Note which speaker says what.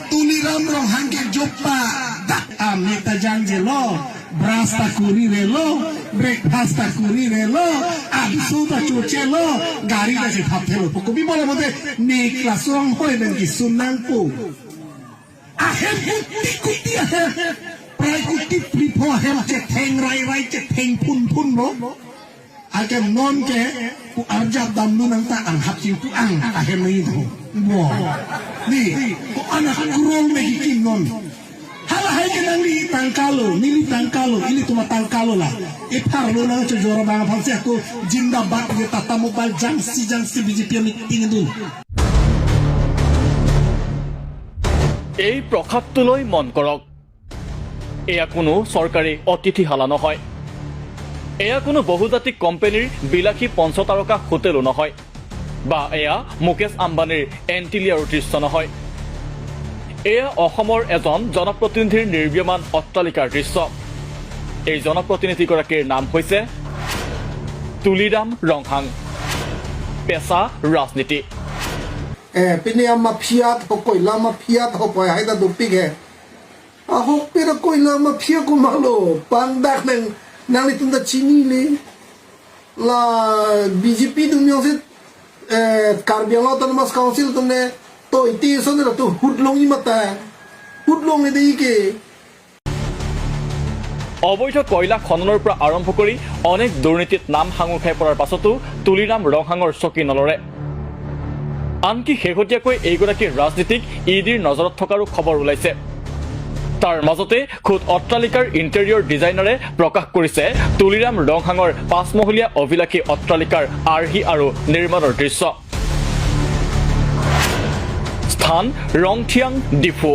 Speaker 1: Tuliram Ronghang ke jopa amita janjelo brasta kuri relo breakfast ta kuri relo absu ta chuchelo gari ta si thapthelo kobi bola mode ne klasong hoi nang ki sunang pu ahem kuti kuti ahem প্রায় কুটি প্রিফ ahem che theng rai rai che theng phun phun bo ake non ke ku arja dam nu nang ta ang hap chiu ku ang ahem ni tho bo ni ku anak kurol me ki non hala hai ke nang li tangkalo nili tangkalo ili tuma tangkalo la e phar lo nang che jora bang phang se ko jindabad ye tata mobile jangsi jangsi BJP meeting dun.
Speaker 2: এই প্ৰসাদটোলৈ মন কৰক। এয়া কোনো চৰকাৰী অতিথিশালা নহয়, এয়া কোনো বহুজাতিক কোম্পানীৰ বিলাসী পঞ্চতাৰকা হোটেলো নহয়, বা এয়া মুকেশ আম্বানীৰ এণ্টিলিয়াৰো দৃশ্য নহয়। এয়া অসমৰ এজন জনপ্ৰতিনিধিৰ নিৰ্মীয়মান অট্টালিকাৰ দৃশ্য। এই জনপ্ৰতিনিধিগৰাকীৰ নাম হৈছে তুলিৰাম ৰংহাং। পেচা ৰাজনীতি।
Speaker 3: Pini mafia ho koila mafia ho pa hai da dupi ge a ho pero koila mafia ko malo pangdak nang nang li tunda chini le la BJP du myo se Karbi Anglong Autonomous Council tumne to iti so ne to hutlong ni mata hutlong ne dei ke.
Speaker 2: অবৈধ কয়লা খননৰ পৰা আৰম্ভ কৰি অনেক দুৰ্নীতিত নাম সাঙুৰ খাই পৰাৰ পাছতো তুলিৰাম ৰংহাঙৰ চকী নলৰে। আনকি শেহতীয়াকৈ এইগৰাকী ৰাজনীতিক ই ডিৰ নজৰত থকাৰো খবৰ ওলাইছে। তাৰ মাজতে খোদ অট্টালিকাৰ ইণ্টেৰিয়ৰ ডিজাইনাৰে প্ৰকাশ কৰিছে তুলিৰাম ৰংহাঙৰ পাঁচমহলীয়া অভিলাষী অট্টালিকাৰ আৰ্হি আৰু নিৰ্মাণৰ দৃশ্য। স্থান ৰংথিয়াং, ডিফু।